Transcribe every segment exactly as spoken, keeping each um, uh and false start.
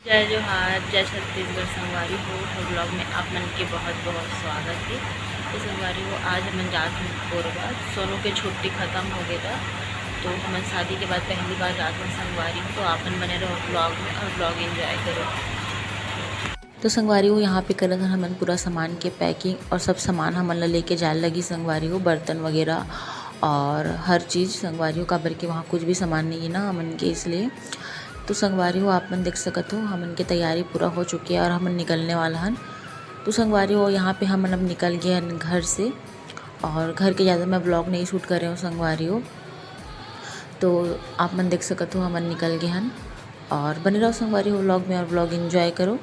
जय जोहार, जय छत्तीसगढ़ संगवारी हो, हर vlog में आप मन के बहुत बहुत स्वागत है। तो संगवारी हो, आज हमन जात हन कोरबा, सोनू के छुट्टी खत्म हो गए था, तो हमन शादी के बाद पहली बार जात हन संगवारी हो। तो आप मन बने रहो vlog में और vlog enjoy करो। तो संगवारी हो, यहाँ पे करत हन हमन पूरा सामान के packing और सब सामान हमन ला लेके जाए लगी संगवारी हो, बर्तन वगैरह और हर चीज़ संगवारी हो, काबर के वहाँ कुछ भी सामान नहीं है ना हमन के, इसलिए। तो संगवारी हो, आप मन देख सकत हो, हमन के तैयारी पूरा हो चुके है और हमन निकलने वाला हन। तो संगवारी हो, यहाँ पे हमन अब निकल गए हन घर से और घर के ज़्यादा मैं vlog नहीं shoot करे हूँ संगवारी हो। तो आप मन देख सकत हो, हमन निकल गए हन और बने रहो संगवारी हो vlog में और vlog enjoy करो।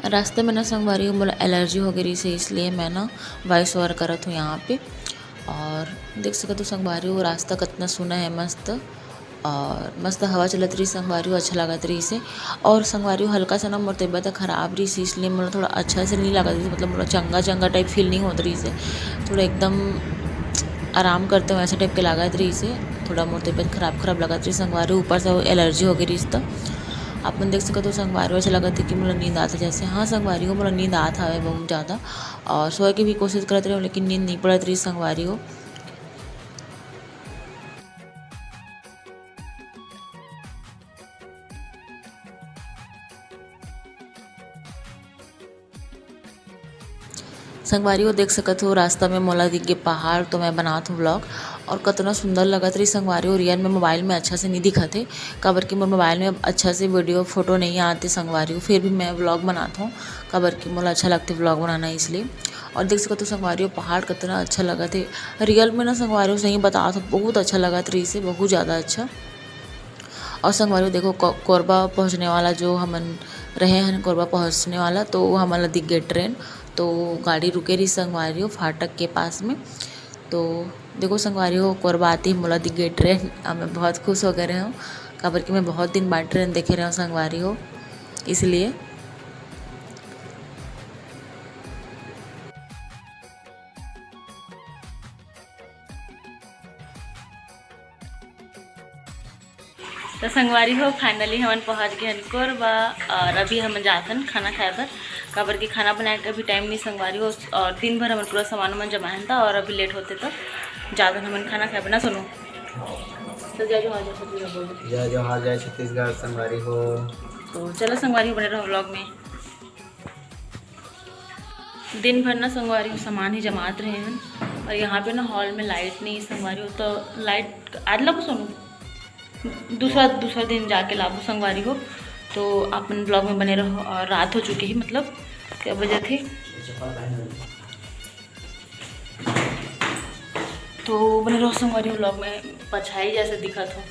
रास्ते में ना संगवारी हो, मोला allergy हो गई रही से, इसलिए मैं ना voice over करत हूँ यहाँ पे। और देख सकत हो संगवारी हो, रास्ता कितना सुना है, मस्त और मस्त हवा चलत रही संगवारी हो, अच्छा लागत रही से। और संगवारी हो, हल्का सा ना मोर तबीयत खराब रही से, इसलिए मोला थोड़ा अच्छा से नहीं लागत रही से, मतलब मोला चंगा चंगा type feel नहीं होत रही से, थोड़ा एकदम आराम करते हो ऐसा type के लागत रही से, थोड़ा मोर तबीयत खराब खराब लागत रही संगवारी हो, ऊपर से allergy हो गई रही से। तो आप मन देख सकत हो संगवारी हो, ऐसा लगत है कि मोला नींद आत है जैसे। हाँ संगवारी हो, मोला नींद आत हवे बहुत ज़्यादा और सोए के भी कोशिश करत रहे हूँ, लेकिन नींद नहीं पड़त रही संगवारी हो। संगवारी हो, देख सकत हो रास्ता में मोला दिख गे पहाड़, तो मैं बनात हूँ vlog। और कतना सुंदर लगत रही संगवारी हो, real में mobile में अच्छा से नहीं दिखत हे, काबर कि मोर mobile में अच्छा से video photo नहीं आते संगवारी हो, फिर भी मैं vlog बनात हूँ, काबर कि मोला अच्छा लगते vlog बनाना इसलिए। और देख सकत हो संगवारी हो, पहाड़ कतना अच्छा लगत हे real में ना संगवारी हो, सही बतात हूँ, बहुत अच्छा लगत रही से, बहुत ज़्यादा अच्छा। और संगवारी हो देखो, को-, कोरबा पहुँचने वाला जो हमन रहे हन, कोरबा पहुँचने वाला, तो वो हमन ला दिख गए ट्रेन। तो गाड़ी रुके रही संगवारी हो फाटक के पास में। तो देखो संगवारी हो, कोरबा आती ही मोला दिख गए ट्रेन। अब मैं बहुत खुश हो गए रहे हूँ, काबर कि मैं बहुत दिन बाद ट्रेन देखे रहे हूँ संगवारी हो, इसलिए। तो संगवारी हो, finally हमन पहुंच गए हन कोरबा और अभी हमन जात हन खाना खाए बर, काबर कि खाना बनाए के अभी time नहीं संगवारी हो। और दिन भर हमन पूरा सामान वामान जमाए हन ता और अभी late होते तो जात हन हमन खाना खाए बर ना सोनू। तो जय जोहार, जय छत्तीसगढ़ बोल दे। जय जोहार, जय छत्तीसगढ़ संगवारी हो। तो चलो संगवारी हो, बने रहो vlog में। दिन भर ना संगवारी हो सामान ही जमात रहे हन। और यहाँ पे ना hall में light नहीं है संगवारी हो, तो light आज लाबो सोनू, दूसरा दूसरा दिन जाके लाबो संगवारी हो। तो आप मन vlog में बने रहो। और रात हो चुके ही, मतलब क्या बजे थे, तो बने रहो संगवारी हो, vlog में परछाई जैसे दिखत हो।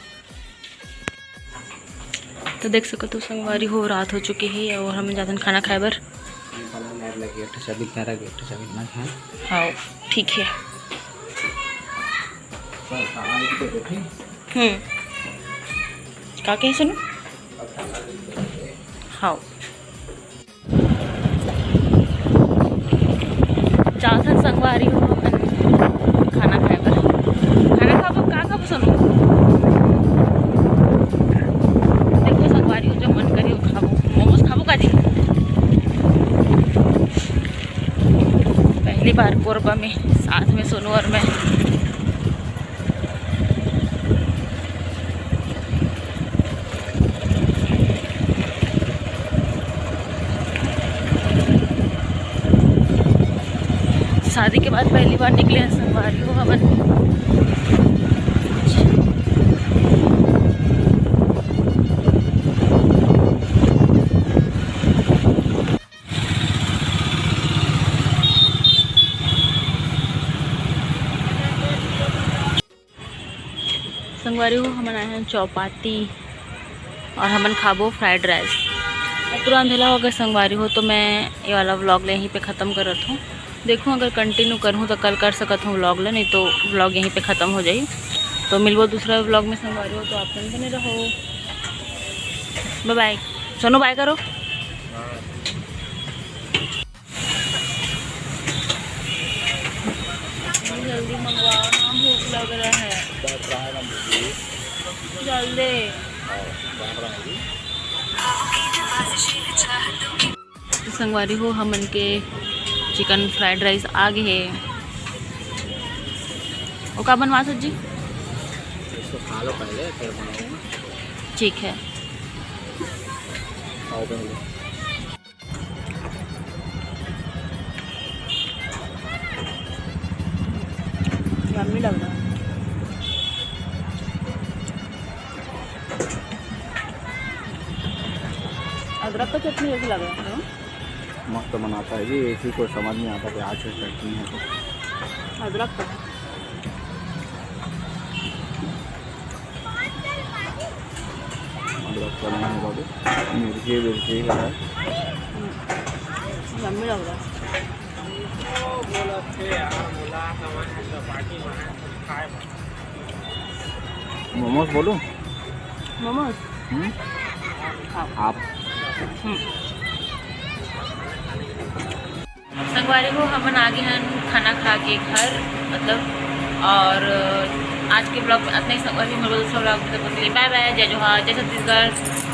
तो देख सकत हो संगवारी हो, रात हो चुके हे और हमन जाथन खाना खाए बर। साला लैब लगे, एक ठो चाबी ना रखे, एक ठो चाबी ना खाए। हाँ, ठीक है। चल, साला लैब के बैठे। हम्म। का कहे सुनो? हाँ। जाथन संगवारी हो हमन खाना खाए बर। खाना खाबो, का खाबो सोनू? देखो संगवारी हो, जो मन करी वो खाबो। मोमोज खाबो का जी? पहली बार कोरबा में साथ में सोनू और मैं। शादी के बाद पहली बार निकले हैं संगवारी हो हमन। संगवारी हो, हमन आए हैं चौपाती और हमन खाबो fried rice। अब पूरा अंधेला हो गया संगवारी हो, तो मैं ये वाला vlog ले यहीं पे ख़त्म करत हूँ। देखूँ, अगर continue करूँ तो कल कर सकत हूँ vlog ले, नहीं तो vlog यहीं पे ख़त्म हो जाही। तो मिलबो दूसरा vlog में संगवारी हो, तो आप मन बने रहो। Bye bye। सोनू, bye करो। वगैरह है। बैठ रहा है ना दीदी। जल्दी। हाँ, बैठ रहा है जी। तो संगवारी हो, हमन के चिकन फ्राइड राइस आ गे हे। ओ का बनवा सर जी? इसको खा लो पहले, फिर बनाऊंगा। ठीक है। खाओ पहले। यम्मी लग रहा है। अदरक का चटनी जैसे लग रहा है। मस्त बनाता है जी, इसी को समझ नहीं आता प्याज की चटनी है तो। अदरक का। अदरक का नहीं है बाबू, मिर्ची विर्ची का है। हम्म, यम्मी लग रहा है। मोमोज बोलूं? मोमोज? हम्म? खाओ। आप? हम्म। संगवारी हो, हमन आ गे हन खाना खा के घर, मतलब, और आज के vlog में अतना ही संगवारी हो। मिलबो दूसरा vlog में, तब तक के लिए bye bye, जय जोहार, जय छत्तीसगढ़।